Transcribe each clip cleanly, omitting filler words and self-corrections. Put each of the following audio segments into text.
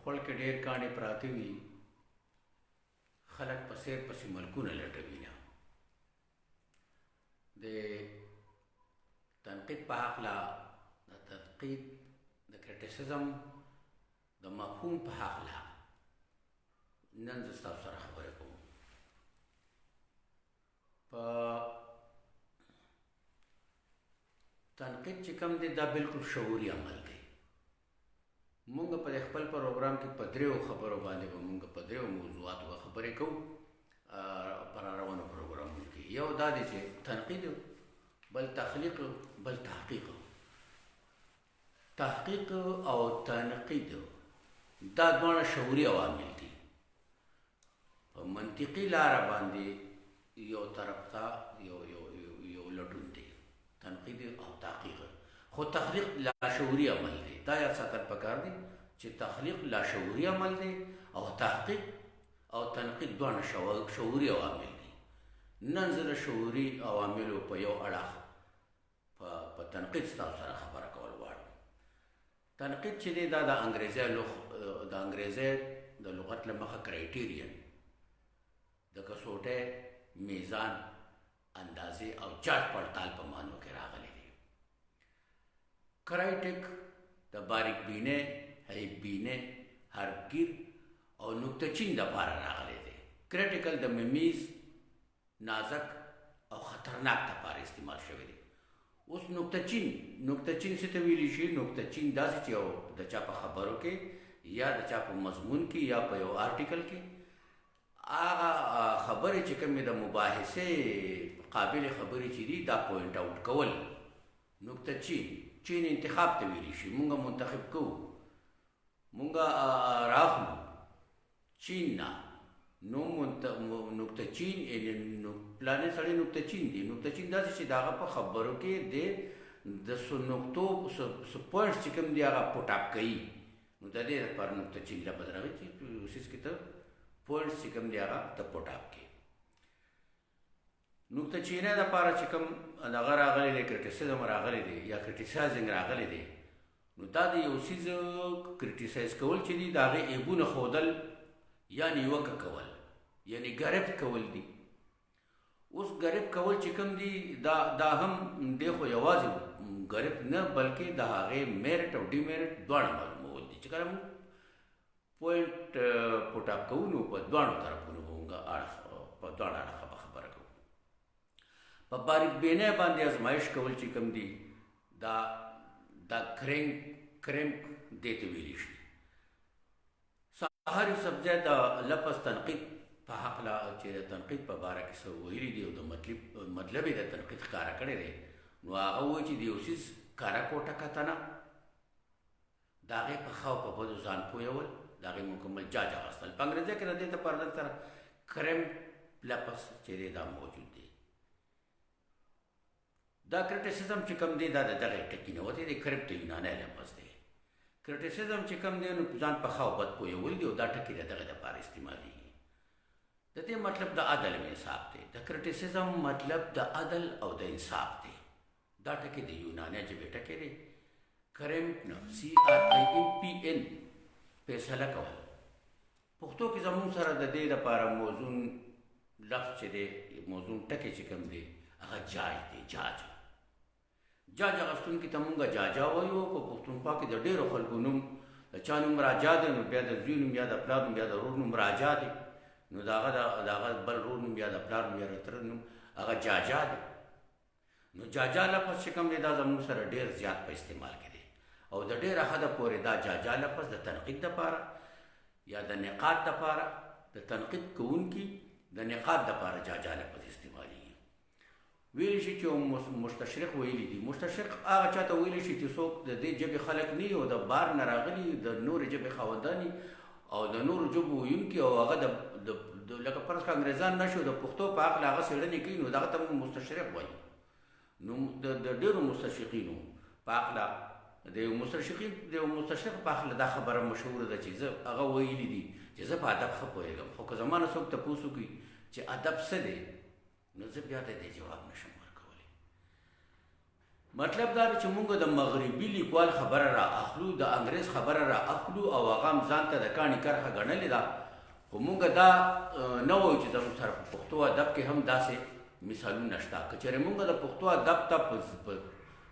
خوړ کې ډېر کاڼي پراته وي، خلک په سیر پسې ملکونه لټوي نه. د تنقید په هکله، د تنقید د کریټیسزم د مفهوم په هکله نن زه ستاسو سره خبرې کوم. په تنقید چې کوم دی دا بالکل شعوري عمل دی. مونږ په خپل پروګرام کې په دریو خبرو باندې به مونږ په دریو موضوعاتو به خبرې کوو پر روانو پروګرامونو کې. یو دا دی چې تنقید، بل تخلیق، بل تحقیق. تحقیق او تنقید دا دواړه شعوري عوامل دي. په منطقي لاره باندې یو طرف ته یو یو یو لټون دی، تنقید او تحقیق. خو تخلیق لاشعوري عمل دی. دا یاد ساتل پکار دی چې تخلیق لاشعوري عمل دی او تحقیق او تنقید دواړه شعوري عوامل دي. نن زه د شعوري عواملو په یو اړخ په تنقید ستاسو سره خبره کول غواړم. تنقید چې دی دا د انګریزي لغ د انګریزي د لغت له مخه کرایټیرین، د کسوټې، میزان، اندازې او جاج پړتال په معنو کې راغلی دی. کرایټیک د باریک بینه، عیب بینه، هرګیر او نکته چین دپاره راغلی دی. کریټیکل د ممیز، نازک او خطرناک دپاره استعمال شوی دی. اوس نکته چین، نکته چین څه ته ویلی شي؟ نکته چین داسې چې یو د چا په خبرو کې یا د چا په مضمون کې یا په یو آرټیکل کې هغه خبرې چې کومې د مباحثې قابل خبرې چې دي دا پوینټ آوټ کول. نکته چین، چین انتخاب ته ویلی شي. مونږ منتخب کوو، مونږ راخلو چین نه، نو نکته چین یعنی پلانې سړی نکته چین دی. نکته چین داسې چې د هغه په خبرو کې د څو نکتو څه پوینټس چې کوم دی هغه پوټ اپ کوي. نو د دې لپاره نکته چین لفظ راغی چې یو څیز کې ته پوینټس چې کوم دی هغه ته پوټ اپ کوي. نکته چینه دپاره چې کوم دغه راغلی دی، کرټیسزم راغلی دی یا کرټیسایزینګ راغلی دی، نو دا د یو څیز کرټیسایز کول چې دي د هغې عیبونه ښودل یا نیوکه کول، یعنی ګرفت کول دي. اوس ګرفت کول چې کوم دي دا هم دی، خو یوازې ګرفت نه بلکې د هغې میرټ او ډیمیرټ دواړه معلومول دي. چې کله موږ پوینټ پوټ اپ کوو نو په دواړو طرفونو به موږ اړخ په دواړه اړخه به خبره کوو. په باریک بینه باندې ازمایش کول چې کوم دي دا کرینک دې ته ویلی شي. سحر یوسفزی د لفظ تنقید په هکله چې د تنقید په باره کې څه ویلي دي او د مطلب یې د تنقید ښکاره کړی دی، نو هغه وایي چې د یو څیز کره کوټه کتنه، د هغې په ښه او په بدو ځان پوهول، د هغې مکمل جاج اخیستل. په انګریزي کې د دې دپاره دلته کریم لفظ چې دی دا موجود دی. دا کرټیسزم چې کوم دی دا د دغې ټکي نه وتی دی. کرپ د یوناني لفظ دی. کرټیسزم چې کوم دی نو ځان په ښه او بد پوهول دي او دا ټکی د دغې دپاره استعمالیږي. د دې مطلب د عدل او انصاف دی. د کرټیسزم مطلب د عدل او د انصاف دی. دا ټکی د یوناني ژبې ټکی دی. کرمپ نه CRIMPN فیصله کول. پښتو کې زموږ سره د دې لپاره موزون لفظ چې دی، موزون ټکی چې کوم دی هغه جاج دی. جاج، جاج اخیستونکي ته مونږ جاجا وایو. په پښتونخوا کې د ډېرو خلکو نوم، د چا نوم راجا دی نو بیا د زوی نوم یا د پلار نوم یا د ورور نوم راجا دی، نو د هغه د هغه بل ورور نوم یا د پلار نوم یا د تره نوم هغه جاجا دی. نو جاجا لفظ چې کوم دی دا زموږ سره ډېر زیات په استعمال کې دی او د ډېره حده پورې دا جاجا لفظ د تنقید دپاره یا د نقاد دپاره، د تنقید کوونکي د نقاد دپاره جاجا لفظ استعمالیږي. ویلی شي چې مستشرق ویلي دي. مستشرق هغه چاته ویلی شي چې څوک د دې ژبې خلک نه او د بار نه راغلي، د نورې ژبې خاوندان او د نورو ژبو ویونکي، او هغه د لکه فرض کړه انګریزان نه شو د پښتو په هکله هغه څېړنې کوي، نو دغه ته موږ مستشرق وایو. نو د ډېرو مستشرقینو په هکله د یو مستشرقین د یو مستشرق په هکله دا خبره مشهوره ده چې زه هغه ویلي دي چې زه په ادب ښه پوهېږم، خو که زما نه څوک تپوس وکړي چې ادب څه دی نو زه بیا د دې جواب نشم ورکولی. مطلب دا دی چې مونږ د مغربي لیکوال خبره را اخلو، د انګریز خبره را اخلو او هغه هم ځان ته د کاڼي کرښه ګڼلې ده، خو مونږ دا نه وایو چې زموږ سره په پښتو ادب کې هم داسې مثالونه شته. که چېرې مونږ د پښتو ادب ته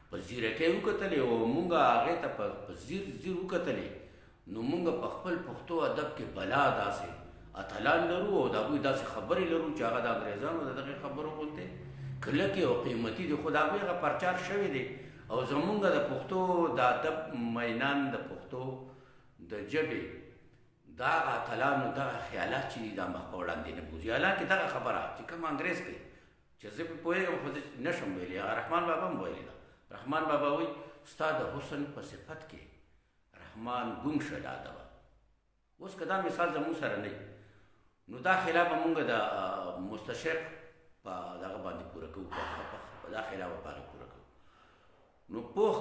په ځیرکۍ وکتلې او مونږ هغې ته په ځیر ځیر وکتلې، نو مونږ په خپل پښتو ادب کې بلا داسې اتلان لرو او د هغوی داسې خبرې لرو چې هغه د انګریزانو د دغې خبرو غوندې کلکې او قیمتي دي، خو د هغوی هغه پرچار شوی دی. او زمونږ د پښتو د ادب مینان د پښتو د ژبې دا هغه اتلانو دغه خیالات چې دي دا مخ په وړاندې نه بوځي. حالانکه دغه خبره چې کوم انګریز کوي چې زه پرې پوهېږم خو زه نه شم ویلی، هغه رحمان بابا هم ویلې ده. رحمان بابا وایي ستا د حسن په صفت کې رحمان ګونګ شه له ادبه. اوس که دا مثال زموږ سره نه نو دا خلاف به مونږ د مستشرق په دغه باندې پوره کوو، په دا خلاف به په هغې پوره کوو. نو پوخ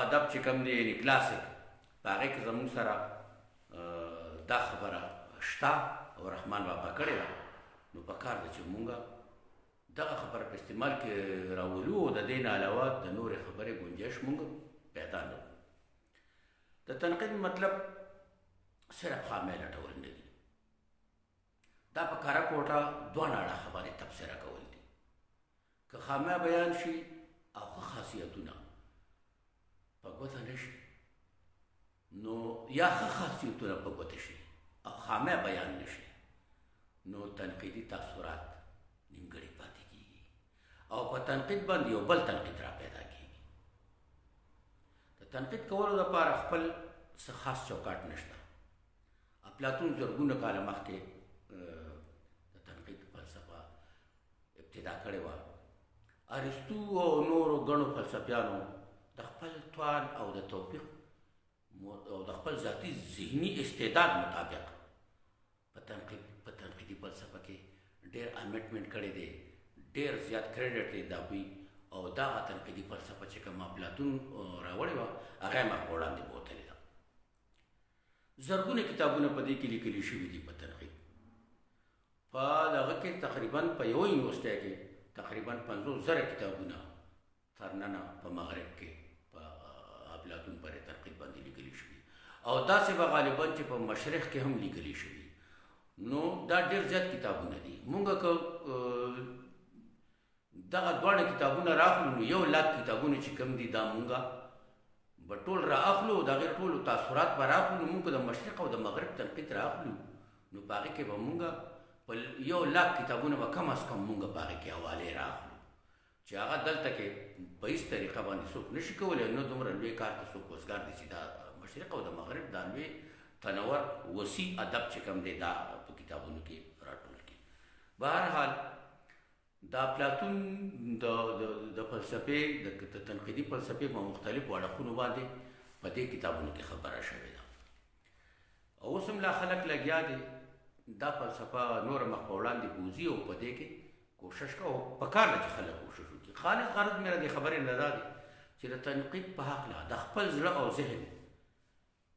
ادب چې کوم دی یعنې کلاسیک، په هغې کې زموږ سره دا خبره شته او رحمان بابا کړې ده. نو په کار ده چې مونږ دغه خبره په استعمال کې راولو او د دې نه علاوه د نورې خبرې ګنجایش مونږ پیدا نه کړو. د تنقید مطلب صرف خامې لټول نه دي، دا په کره کوټه دواړه اړخه باندې تبصره کول دي. که خامه بیان شي او ښه خاصیتونه په ګوته نه شي، نو یا ښه خاصیتونه په ګوته شي او خامه بیان نه شي، نو تنقیدي تاثرات نیمګړي پاتې کیږي او په تنقید باندې یو بل تنقید را پیدا کیږي. د تنقید کولو لپاره خپل څه خاص چوکاټ نشته. افلاطون زرګونه کاله مخکې د تنقید فلسفه ابتدا کړې وه. ارسطو او نورو ګڼو فلسفیانو د خپل توان او د توفیق او د خپل ذاتي ذهني استعداد مطابق په تنقیدي فلسفه کې ډېر امیټمنټ کړی دی، ډېر زیات کریډټ دی د هغوی. او دغه تنقیدي فلسفه چې کوم افلاطون راوړې وه هغه یې مخ په وړاندې بوتلې ده. زرګونه کتابونه په دې کې لیکل شوي دي په تنقید. په دغه کې تقریبا په یوه یونیورسټۍ کې تقریبا 50,000 کتابونه تر ننه په مغرب کې په افلاطون پورې تنقید باندې لیکل شوي او داسې به غالبا چې په مشرق کې هم لیکل شوي. نو دا ډېر زیات کتابونه دي. مونږ که دغه دواړه کتابونه راخلو نو 1 لاک کتابونه چې کوم دي دا مونږ به ټول را اخلو او د هغې ټولو تاثرات به راخلو. نو مونږ د مشرق او د مغرب تنقید را اخلو نو په هغې کې به مونږ په 1 لاک کتابونه به کم از کم مونږ په هغې کې حوالې را اخلو چې هغه دلته کې په هېڅ طریقه باندې څوک نشي کولی، نه دومره لوی کار ته څوک وزګار دی چې دا مشرق او د مغرب دا لوی تنور وسیع ادب چې کوم دی دا په کتابونو کې راټول کړي. بهرحال دا افلاطون د فلسفې د تنقیدي فلسفې په مختلفو اړخونو باندې په دې کتابونو کې خبره شوې ده. او اوس هم لا خلک لګیا دي دا فلسفه نوره مخ په وړاندې بوځي او په دې کې کوشش کوي او په کار ده چې خلک کوشش وکړي. خالص غرض مې د خبرې نه دا دی چې د تنقید په هکله د خپل زړه او ذهن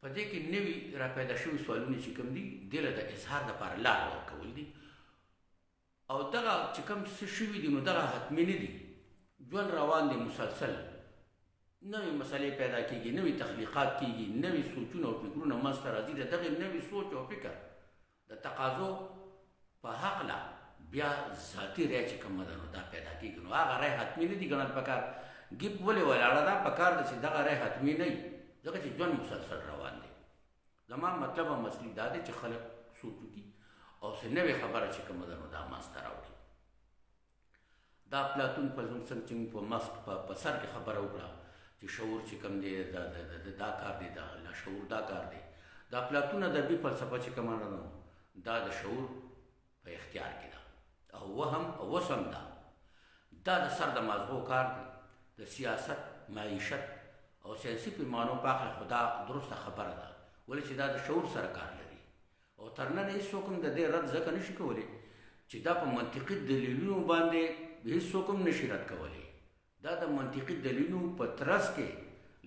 په دې کې نوي را پیدا شوي سوالونه چې کوم دي دې له د اظهار دپاره لار ورکول دي. او دغه چې کوم څه شوي دي نو دغه حتمي نه دي، ژوند روان دی، مسلسل نوې مسلې پیدا کیږي، نوې تخلیقات کیږي، نوې سوچونه او فکرونه منځته راځي. د دغې نوې سوچ او فکر د تقاضو په هکله بیا ذاتي رای چې کومه ده نو دا پیدا کیږي. نو هغه رای حتمي نه دي ګڼل پکار. ګیپ ولې ولاړه ده؟ پکار ده چې دغه رای حتمي نه وي، ځکه چې ژوند مسلسل روان دی. زما مطلب هم اصلي دا دی چې خلک سوچ وکړي او څه نوې خبره چې کومه ده نو دا منځته راوړي. دا افلاطون په زموږ څنګه چې موږ په مسک په سر کې خبره وکړه چې شعور چې کوم دی دا کار دی، دا لاشعور دا کار دی. دا افلاطون ادبي فلسفه چې کومه ده نو دا د شعور په اختیار کې ده او وهم او وسم ده. دا د سر د مازغو کار دی، د سیاست، معیشت او سیاسي پیمانو په هکله خو دا درسته خبره ده، ولې چې دا د شعور سره کار لري. او تر ننه هېڅوک هم د دې رد ځکه نشي کولی چې دا په منطقي دلیلونو باندې هېڅوک هم نشي رد کولی. دا د منطقي دلیلونو په ترڅ کې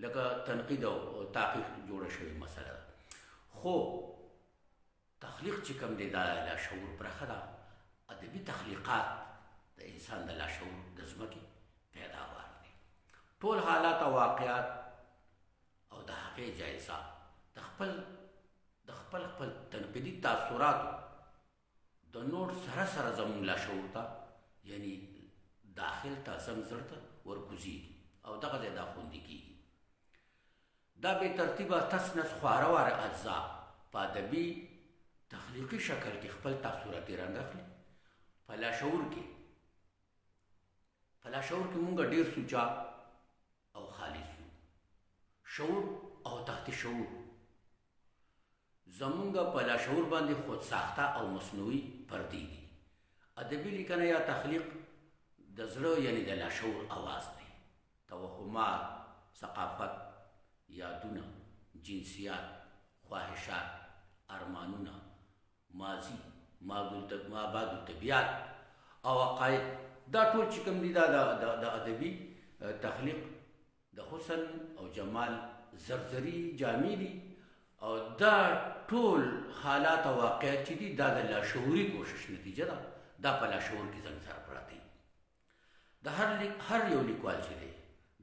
لکه تنقید او تحقیق جوړه شوې مسله ده. خو تخلیق چې کوم دی دا لاشعور برخه ده. ادبي تخلیقات د انسان د لاشعور د ځمکې پیداوار دی. ټول حالات او واقعات او د هغې جایزه د خپل د خپل خپل تنقیدي تاثراتو د نوټ سره سره زموږ لاشعور ته، یعنی داخل ته، زموږ زړه ته ورکوزیږي او دغه ځای دا خوندي کیږي. دا بې ترتیبه تس نس خواره واره اجزا په ادبي تخلیقي شکل کې خپل تاثراتي رنګ اخلي. په لاشعور کې، په لاشعور کې مونږ ډیر سوچا او خالص یو. شعور او تحت شعور زمونږ په لاشعور باندې خود ساخته او مصنوعي پردې دي. ادبي لیکنه یا تخلیق د زړه، یعنی د لاشعور اواز دی. توهمات، ثقافت، یادونه، جنسیات، خواهشات، ارمانونه، ماضي، ما بعد الطبیعت او عقاید، دا ټول چې کوم دي دا د ادبي تخلیق د حسن او جمال زرزري جامې دي. او دا ټول حالات او واقعات چې دي دا د لاشعوري کوشش نتیجه ده، دا په لاشعور کې زموږ سره پراته دي. د هر یو لیکوال چې دی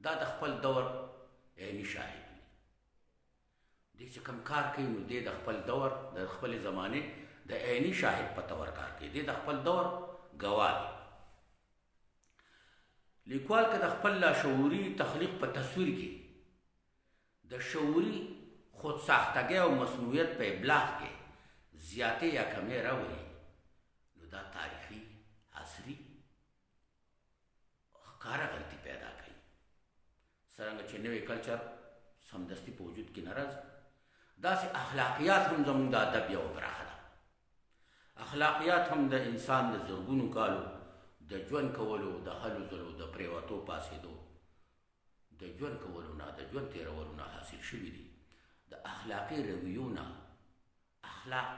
دا د خپل دور عیني شاهد وي. دی چې کوم کار کوي نو دی د خپل دور، د خپلې زمانې د عیني شاهد په تور کار کوي، دی د خپل دور ګواه دی. لیکوال که د خپل لاشعوري تخلیق په تصویر کې د شعوري خود ساختګۍ او مصنوعیت په ابلاغ کې زیاتې یا کمې راولي نو دا تاریخي عصري ښکاره غلطي پیدا کوي. څرنګه چې نوی کلچر سمدستي په وجود کې نه راځي، داسې اخلاقیات هم زموږ د ادب یوه برخه ده. اخلاقیات هم د انسان د زرګونو کالو د ژوند کولو، د هلو ځلو، د پریوتو پاسېدو، د ژوند کولو نه، د ژوند تېرولو نه حاصل شوي دي. د اخلاقي رویو نه، اخلاق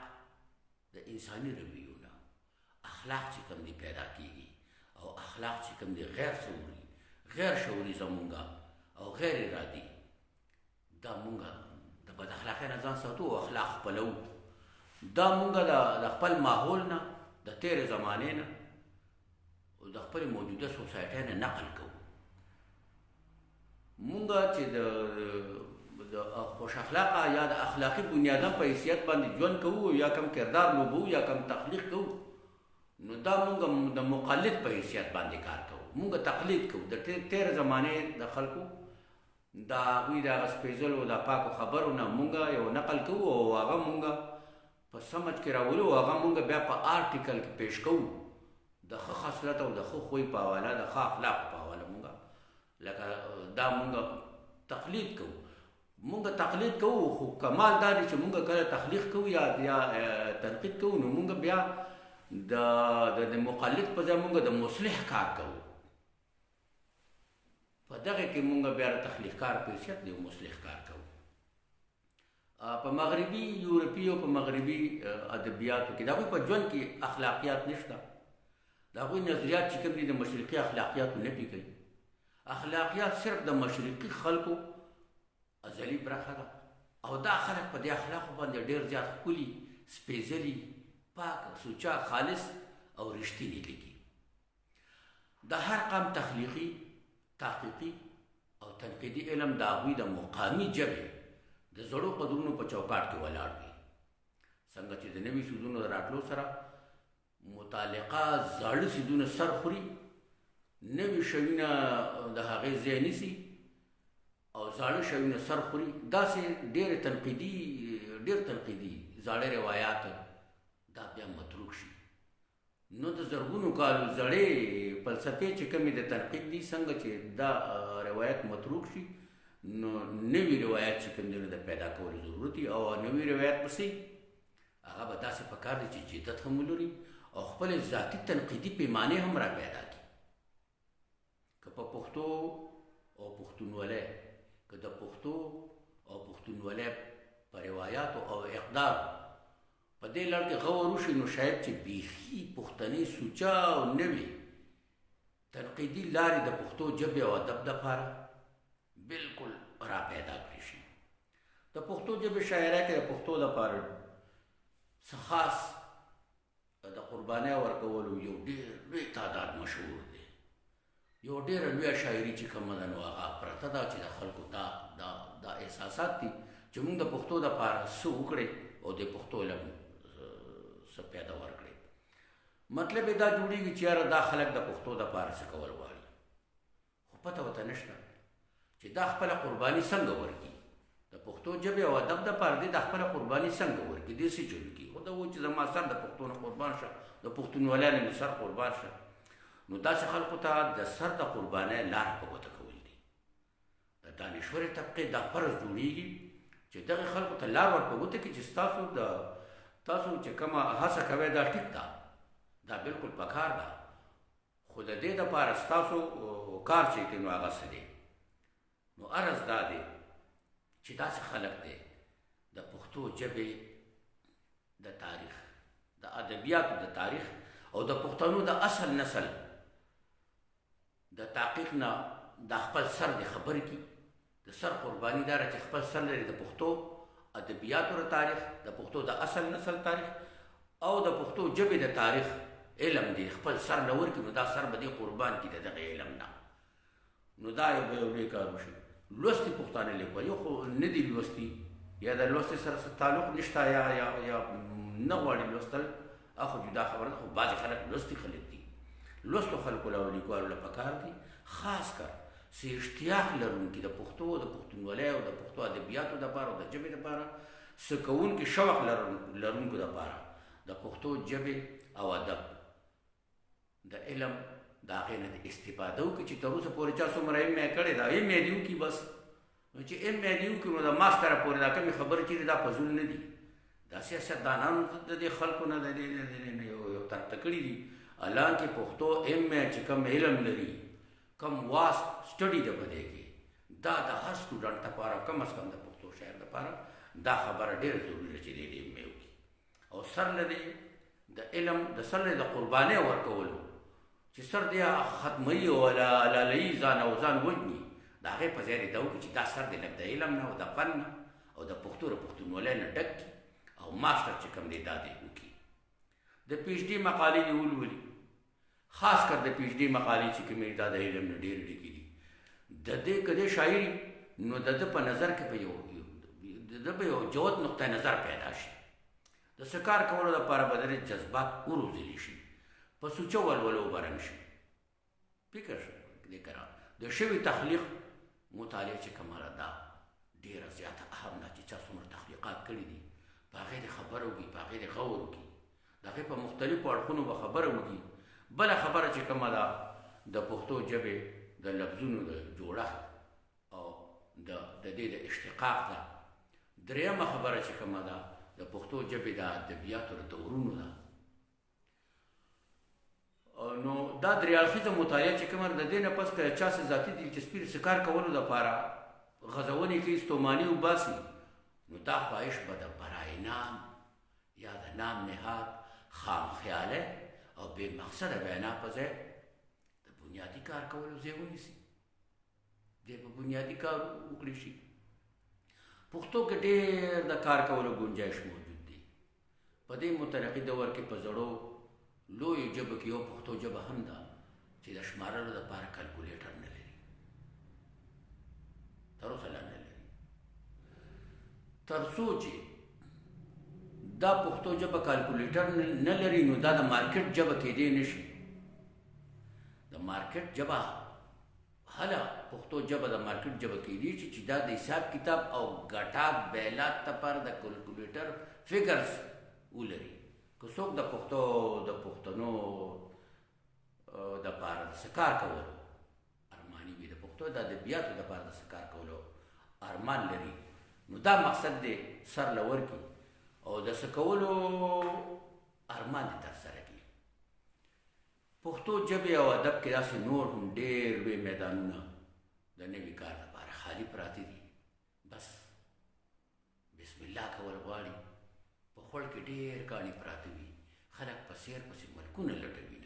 د انساني رویو نه اخلاق چې کوم دي پیدا کیږي، او اخلاق چې کوم دي غیر شعوري، غیر شعوري زمونږه او غیر ارادي، دا مونږه د بد اخلاقۍ نه ځان ساتو او اخلاق خپلوو. دا مونږه د خپل ماحول نه، د تېرې زمانې نه او د خپلې موجوده سوسایټۍ نه نقل کوو. مونږه چې د خوش اخلاقه یا د اخلاقي بنیادم په حیثیت باندې ژوند کوو یا کوم کردار لوبوو یا کوم تخلیق کوو، نو دا مونږ د مقلد په حیثیت باندې کار کوو. مونږ تقلید کوو د تېرې زمانې د خلکو، د هغوی د هغه سپېځلو د پاکو خبرو نه مونږ یو نقل کوو او هغه مونږ په سمج کې راولو او هغه مونږ بیا په آرټیکل کې پیش کوو د ښه خصلت او د ښه خوی په حواله، د ښه اخلاقو په حواله. مونږ لکه دا مونږ تقلید کوو، مونږ تقلید کوو، خو کمال دا دی چې مونږ کله تخلیق کوو یا تنقید کوو نو مونږ بیا د مقلد په ځای مونږ د مصلح کار کوو. په دغه کې مونږ بیا د تخلیق کار په حیثیت د یو مصلح کار کوو. په مغربي یورپي او په مغربي ادبیاتو کې د هغوی په ژوند کې اخلاقیات نشته. د هغوی نظریات چې کوم دي د مشرقي اخلاقیاتو نفي کوي. اخلاقیات صرف د مشرقي خلکو ازلي برخه ده او دا خلک په دې اخلاقو باندې ډېر زیات ښکلي، سپېځلي، پاک، سوچه، خالص او رښتیني لیکي. د هر قام تخلیقي، تحقیقي او تنقیدي علم د هغوی د مقامي ژبې د زړو قدرونو په چوکاټ کې ولاړ وي. څنګه چې د نوي څیزونو د راتلو سره متعلقه زاړه څیزونه سر خوري، نوي شیونه د هغې ځای نیسي او زاړه شیونه سر خوري، داسې ډېر تنقیدي، ډېر تنقیدي زاړه روایات دا بیا متروک شي. نو د زرګونو کالو زړې فلسفې چې کومې د تنقید دي، څنګه چې دا روایت متروک شي نو نوي روایت چې کوم دی نو د پیدا کولو ضرورت دی. او نوي روایت پسې هغه به داسې پکار دی چې جدت هم ولري او خپلې ذاتي تنقیدي پیمانې هم را پیدا کړي. که په پښتو او پښتونولۍ، که د پښتو او پښتونولۍ په روایاتو او اقدارو په دې لړ کې غور وشي نو شاید چې بیخي پښتنې سوچه او نوې تنقیدي لارې د پښتو ژبې او ادب دپاره بالکل را پیدا کړی شي. د پښتو ژبې شاعره کې د پښتو دپاره څه خاص د قربانۍ ورکولو یو ډېر لوی تعداد مشهور دی. یو ډېره لویه شاعري چې کومه ده نو هغه پرته ده چې د خلکو دا دا دا احساسات دي چې موږ د پښتو دپاره څه وکړي او د پښتو علم څه پیدا ورکړي. مطلب یې دا جوړېږي چې یاره دا خلک د پښتو دپاره څه کول غواړي، خو پته ورته نشته چې دا خپله قرباني څنګه ورکړي. د پښتو ژبې او ادب دپاره دې دا خپله قرباني څنګه ورکړي، دې څه چلو کړي. خو دا وایي چې زما سر د پښتو نه قربان شه، د پښتونولۍ نه مې سر قربان شه. نو داسې خلکو ته د سر د قربانۍ لار په ګوته کول دي. د دانشورې طبقې دا فرض جوړېږي چې دغه خلکو ته لار ور په ګوته کړي چې ستاسو د تاسو چې کومه هڅه کوئ دا ټیک ده، دا بالکل پکار ده، خو د دې دپاره ستاسو کار چې دی نو هغه څه دی. نو عرض دا دی چې داسې خلک دی د پښتو ژبې د تاریخ، د ادبیاتو د تاریخ او د پښتنو د اصل نسل د تحقیق نه د خپل سر د خبر کی، د سر قرباني داره چې خپل سر لري د پښتو ادبیاتو د تاریخ، د پښتو د اصل نسل تاریخ او د پښتو ژبې د تاریخ علم دی خپل سر نه ورکړي، نو دا سر به دې قربان کړي د دغه علم نه. نو دا یو به یو لوی کار وشي. لوستي پښتانه لیکوال یو خو نه دي لوستي، یا د لوستي سره څه تعلق نشته، یا یا یا نه غواړي لوستل، هغه خو جدا خبره ده. خو بعضې خلک لوستي خلک دي، لوستو خلکو له لیکوالو له پکار دي، خاص کر څه اشتیاق لرونکي د پښتو، د پښتونولۍ او د پښتو ادبیاتو دپاره او د ژبې دپاره څه کوونکي شوق لرونکو دپاره د پښتو ژبې او ادب د علم د هغې نه د استفاده وکړي چې تر اوسه پورې چا څومره ایم ای کړې ده، ایم ای دې وکړي بس. نو چې ایم ای دې وکړي نو د ماستره پورې دا کومې خبرې چې دي دا فضول نه دي. دا سیاستدانانو د دې خلکو نه د دې یو طرف ته کړي دي. حالانکه پښتو ایم ای چې کوم علم لري، کوم واس سټډي ده په دې کې، دا د هر سټوډنټ لپاره کم از کم د پښتو شاعر لپاره دا خبره ډېره ضروري ده چې دې ایم ای وکړي او سر له دې د علم د سر له د قربانۍ ورکولو چې سر دې ختموي او لالوي ځان او ځان وژني، د هغې په ځای دې دا وکړي چې دا سر دې لږ د علم نه او د فن نه او د پښتو د پښتونولۍ نه ډک کړي او ماسټر چې کوم دی دا دې وکړي. د پی ایچ ډي مقالې دې ولولي، خاص کر د پی ایچ ډي مقالې چې کومې دا د علم نه ډېرې ډکې دي. د دې که دی شاعري نو د ده په نظر کې به یو د ده به یو جوت نقطه نظر پیدا شي، د څه کار کولو لپاره به د دې جذبات وروزلی شي، په سوچه ولولو به رنګ شي. فکر دې کرا د شوي تخلیق مطالعه چې کومه ده دا ډېره زیاته اهم ده چې چا څومره تخلیقات کړي دي په هغې دې خبره وکړي، په هغې دې غور وکړي، د هغې په مختلفو اړخونو به خبره وکړي. بله خبره چې کومه ده د پښتو ژبې د لفظونو د جوړښت او د دې د اشتقاق ده. درېیمه خبره چې کومه ده د پښتو ژبې د ادبیاتو د دورونو ده. نو دا درې اړخیزه مطالعه چې کومه د دې نه پس که چا څه ذاتي دلچسپي د څه کار کولو دپاره غځونې کوي، ستوماني وباسي، نو دا خواهش به د برای نام یا د نام نهاد خام خیاله او بې مقصده وینا په ځای د بنیادي کار کولو ځای ونیسي، دی په بنیادي کار وکړي شي. پښتو کې ډېر د کار کولو ګنجایش موجود دی. په دې مترقي دور کې په زړو لویو ژبو کې یو پښتو ژبه هم ده چې د شمارلو دپاره کلکولیټر نه لري، تر اوسه لا نه لري. تر څو چې دا پښتو ژبه کلکولیټر نه لري نو دا د مارکیټ ژبه کېدی نه شي. د مارکیټ ژبه هله پښتو ژبه د مارکیټ ژبه کېدی شي چې دا د حساب کتاب او ګټات بیلات لپاره د کلکولیټر فګرز ولري. که څوک د پښتو د پښتنو دپاره د څه کار کولو ارماني وي، د پښتو د ادبیاتو دپاره د څه کار کولو ارمان لري، نو دا مقصد دی سر له ورکړي او د څه کولو ارمان دې ترسره کړي. پښتو ژبې او ادب کې داسې نور هم ډېر لوی میدانونه د نوي کار لپاره خالي پراته دي. بس بسم الله کول غواړي. په خوړ کې ډېر کاڼي پراته وي، خلک په سیر پسې ملکونه لټوي.